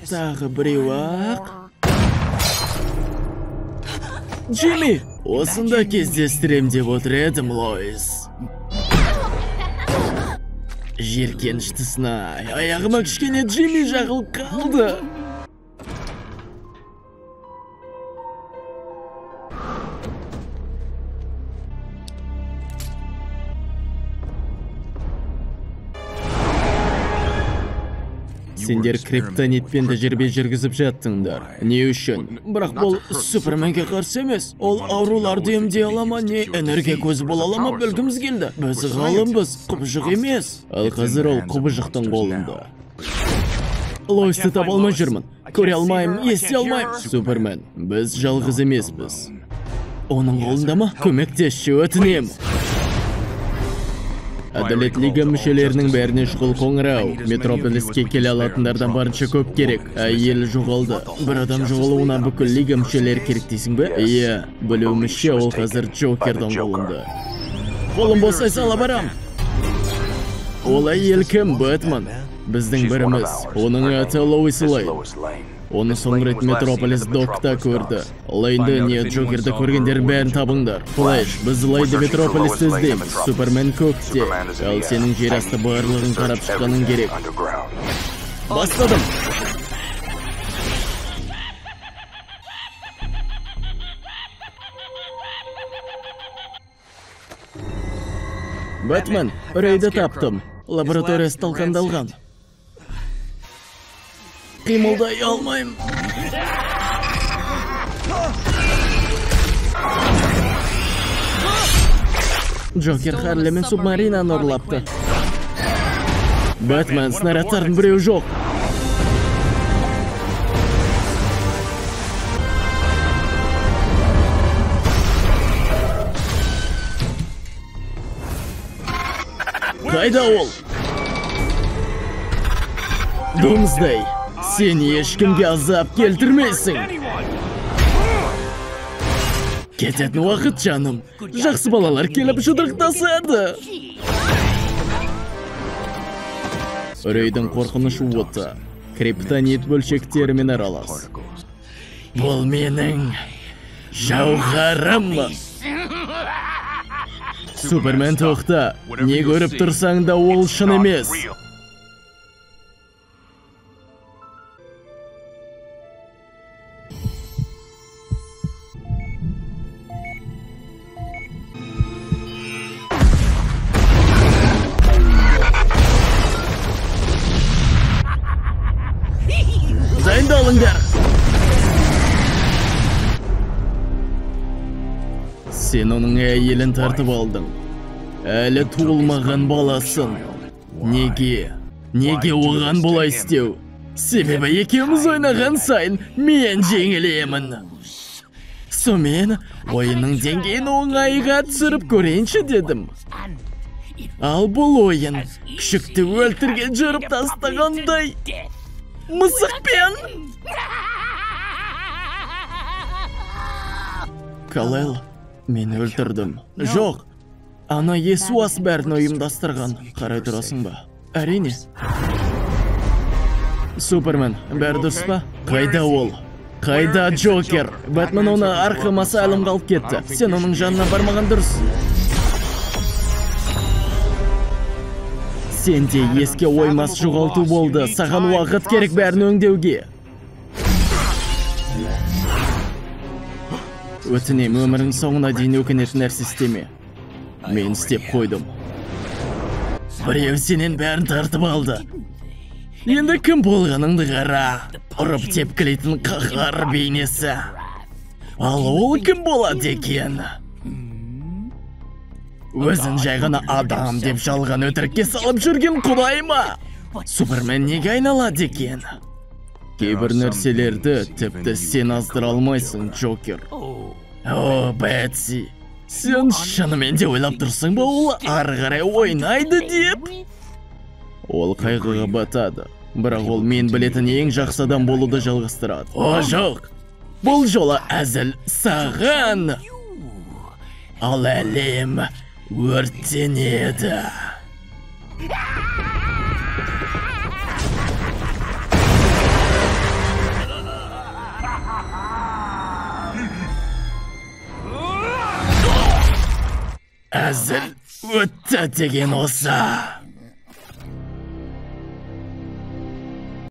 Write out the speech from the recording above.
Тағы біреу-ақ. Джимми! Осында кездестірем деп отыр едім, Лоис. Жеркеніштісін-ай, аяғыма кішкене Джимми жағылып қалды. Сендер криптонитпен тәжірибе жүргізіп жаттыңдар. Не үшін? Бірақ бұл Суперменге қарсы емес. Ол ауруларды емдей ала ма, не энергия көзі бола ала ма білгіміз келді. Біз ғалымбыз, құбыжық емес. Ал қазір ол құбыжықтың қолында. Лоисті таба алмай жүрмін. Көре алмаймын, ести алмаймын. Супермен, біз жалғыз емеспіз. Оның қолында ма? Көмектесші, өтінемін. Әділет лига мүшелерінің бәріне шұғыл қоңырау. Метрополиске келе алатындардан барынша көп керек. Әйел жоғалды. Бір адам жоғалуына бүкіл лига мүшелері керек дейсің бе? Иә, білуімізше ол қазір Джокердің қолында. Қолым босай сала барам. Ол әйел кім, Бэтмен? Біздің біріміз. Оның аты Лоис Лейн. Оны соңғы рет Метрополис Докта көрді. Лейнді не Джокерді көргендердің бәрін табыңдар. Флэш, біз Лейнді Метрополисте іздейміз. Супермен көкте. Ал сенің жер асты барлығын қарап шыққаның керек. Бастадым. Бэтмен, Рейді таптым. Лабораториясы талқандалған. Қимылдай алмаймын. Джокер Харли мен субмаринаны ұрлапты. Бэтмен, снарядтардың біреуі жоқ. Қайда ол? Думсдей. Сен ешкімге азап келтірмейсің. Кететін уақыт, жаным. Жақсы балалар келіп жұдырықтасады. Үрейдің қорқыныш оты криптонит бөлшектерімен аралас. Бұл менің жауһарым. Супермен, тоқта. Не көріп тұрсаң да ол шын емес. Дайындалыңдар. Сен оның әйелін тартып алдың. Әлі туылмаған баласын. Неге? Неге оған бұлай істеу? Себебі екеуміз ойнаған сайын мен жеңілемін. Сонымен ойынның деңгейін оңайға түсіріп көрейінші дедім. Ал бұл ойын күшікті өлтірген жырып тастағандай мысықпен. Калел, мен өлтірдім. Жоқ, ана Есуас бәрін ұйымдастырған. Қарай тұрасың ба? Әрине. Супермен, бәрі дұрыс па? Қайда ол? Қайда Джокер? Бэтмен оны Арkham Asylumға алып кетті. Сен оның жанына бармаған дұрыс. Сенде еске оймас жоғалту болды. Саған уақыт керек бәрін өңдеуге. Өтінем, өмірің соңына дейін өкінетін нәрсе істеме. Мен істеп қойдым. Біреу сенен бәрін тартып алды. Енді кім болғаныңды қара. Ұрып тепкілейтін қаһар бейнесі. Ал ол кім болады екен? Өзін жай ғана адам деп жалған өтірікке салып жүрген құдай ма? Супермен неге айналады екен? Кейбір нәрселерді тіпті сен аздыра алмайсың, Джокер. О, Бэтси, сен шынымен де ойлап тұрсың ба, ол ары қарай ойнайды деп? Ол қайғыға батады, бірақ ол мен білетін ең жақсы адам болуды жалғастырады. О, жоқ! Бұл жолы әзіл саған! Ал әлем өртенеді. Әзіл өтті деген осы.